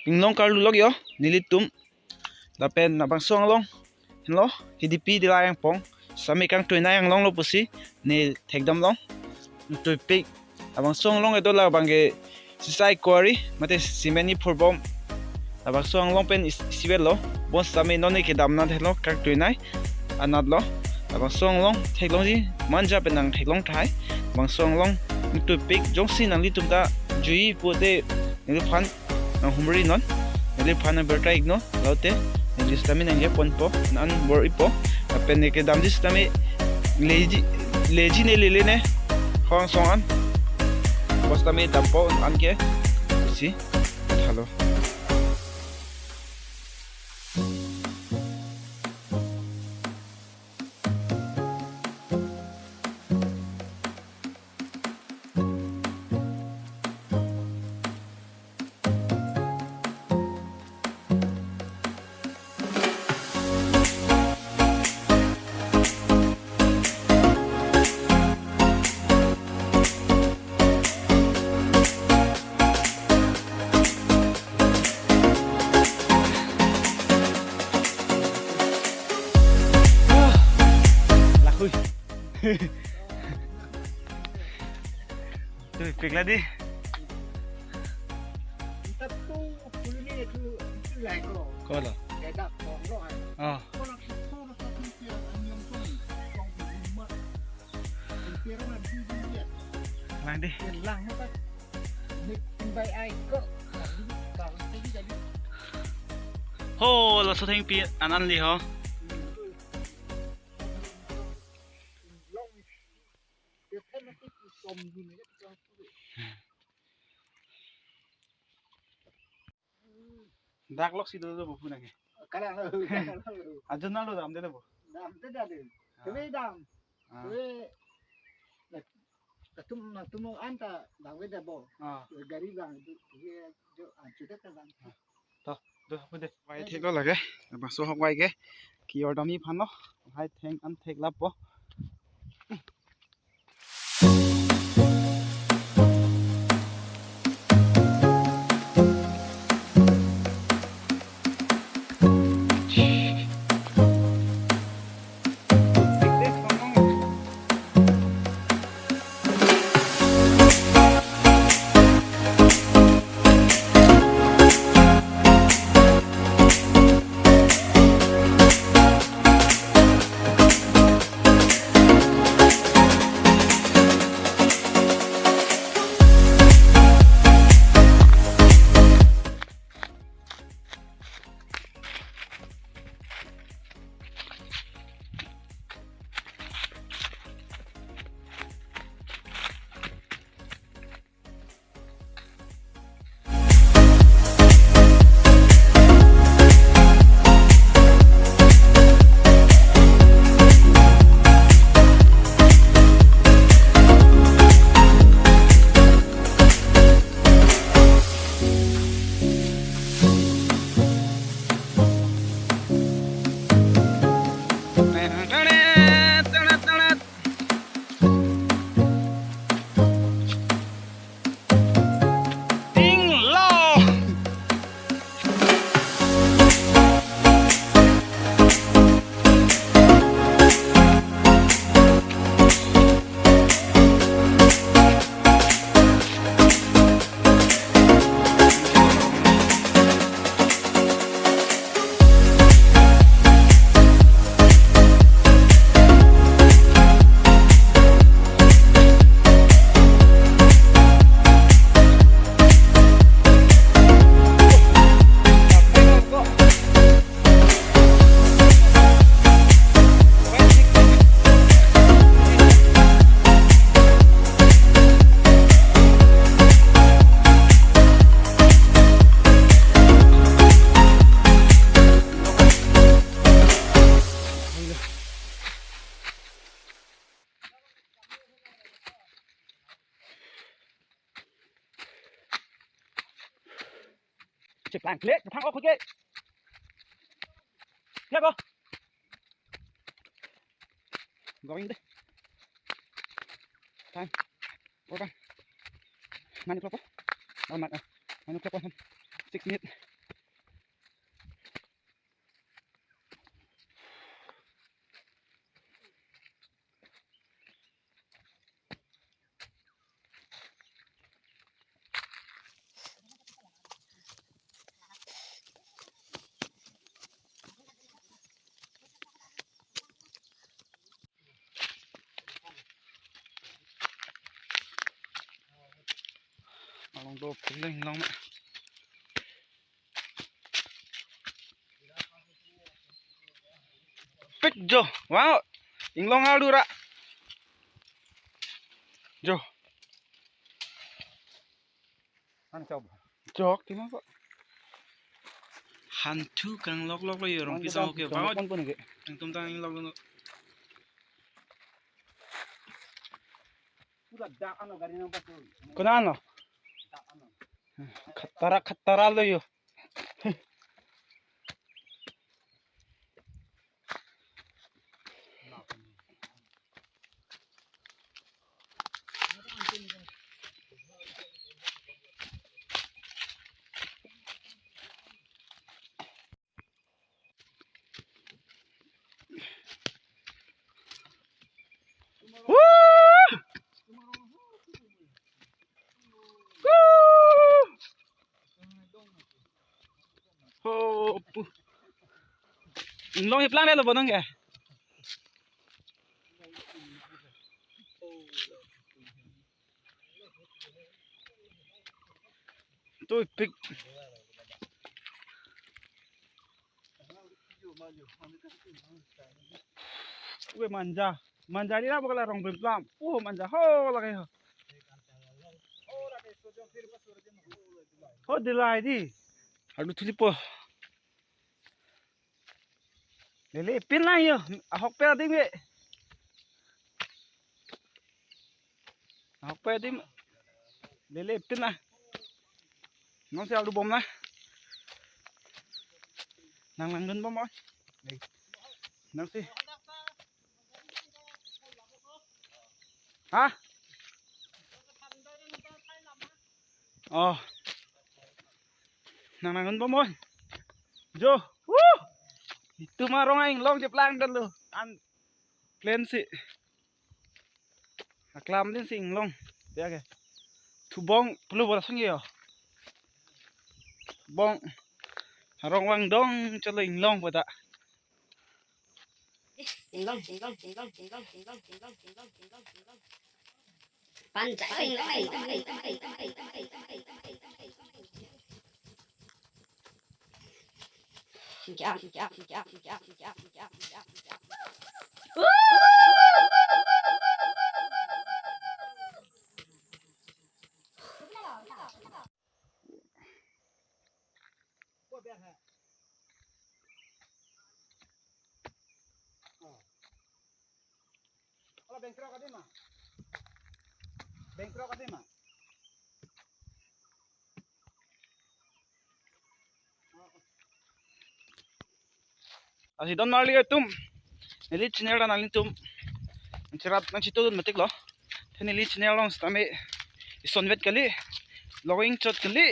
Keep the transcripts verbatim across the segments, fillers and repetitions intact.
inglong karlu lok yo, nelitum. Lapen labangso anglong lo, Hidipi Dila Yangpong. Sami kangtuinai anglong lo pusi ne thekdam long. Tuipik. Labangso anglong kedo labang ke sisai quarry, mate cement ni phurbom. Labangso anglong pen is-, isivet lo. Bonsitame non ne kedam nat helo kangtuinai anat lo. Labangso anglong theklongji manja pen nang theklong tahai. Labangso anglong tuipik, jongsi nanglitum ta jui pute nangliphan nanghumri non. Nangliphan nang berta ikno, laute nangli sitame nangje ponpo, an bor-ipo. Lapen ne kedamji sitame leji, leji ne lele ne, hong song an. Bonsitame dampo anke, si, halo. Lahui. Tuipik la di. Kita tu pulini itu, itu lah ko. Ko lo. Kita kong lo kan. Oh. Ko nak itu lo satu tiang anyam pun. Kong di rumah. Di rumah di dia. Lang di. Lang mo ta. Ni timbai ai ko. Lang di, lang di jadi. Ho, laso thengpi an-an li ho. Dak lok si do do bu nang ke. Kalang lo, kalang lo. Ajo nang lo dam de lo bu. Dam te da de. Ah. Kami dam. Ah. Kami, latum, latum anta dam ke da bo. Ah. Gari bang, tu, tu, jo, anchu te ta bang. Ah. To, do, bu de. Wai thek lo lake. Labangso ahok wai ke. Ki-or dam ni aphan lo. Hai theng an thek lapo. Cheplang kle, cheplang ok ke. Ya ko. Going deh. Time. What time? Nine o'clock ko? Oh, nine, ah, nine o'clock ko. Six minutes. Bo phirlo inglong ma. Pik jo. Wow. Inglong alu ra. Jo. Han chob. Jok tima ko. Hanthu kangloklok lo yo Rongpi Sangho ke. Wow. Pon pon ke. Nangtum ta inglok lo. Pura dak ano gari nang pasu. Kona ano? Dak ano. Khatara khatara lo yo. Woo! Woo! Ho, pu. Inglong iplang deh lo bonong ke. Tui pik. Ue manja. Manja di na bokala rong pemplam. Uh, manja ho lagi ho. Ho dilai di. Aduh, tulipo. Lele pin lang yo. Ahok pe adim ke. Ahok pe adim. Lele pin lang. Nang si alu bom na. Nang nang dun bom oi. Nang si. Ha? Oh. Nang nang dun bom oi. Jo. Woo! Itum arong inglong cheplang dun lo. An plain si. Aklam din si inglong. Ya ke. Thubong pulu bola sang yo. Thubong. Arong vang dong cholo inglong pada. Inglong, inglong, inglong, inglong, inglong, inglong, inglong, inglong, inglong. Panjai inglong, inglong, inglong, inglong, inglong, inglong, inglong. Jam, jam, jam, jam, jam, jam, jam, jam. Ala bengkrok adi ma. Bengkrok adi ma. Lasi don marli atum. Neli channel ta nanglitum nangcherap nangchetudun matik lo. The neli channel along sitame isonvet kali, vlogging chot kali,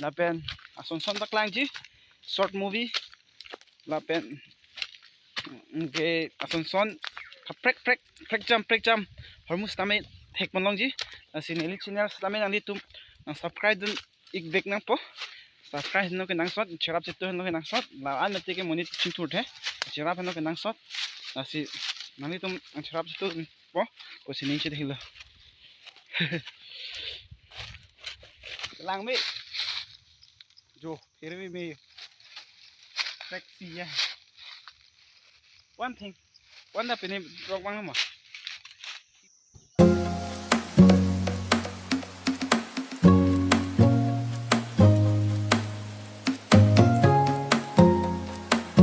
lapen ason son paklangji, short movie, lapen, mm, ke ason son kaprek prek, prekjam prekjam hormu sitame thekpon longji. Lasi neli channel sitame nanglitum nang subscribe dun ik bek nangpo. Subscribe henlo kenangsot, cherap chetu henlo kenangsot. La-an mati ke monit chingthur the. Cherap henlo kenangsot. Lasi nanglitum cherap chetu po. Ko sining chit hilo. Lang me. Jo, here me me. Taxi ya. One thing. One da pini rok bang mo.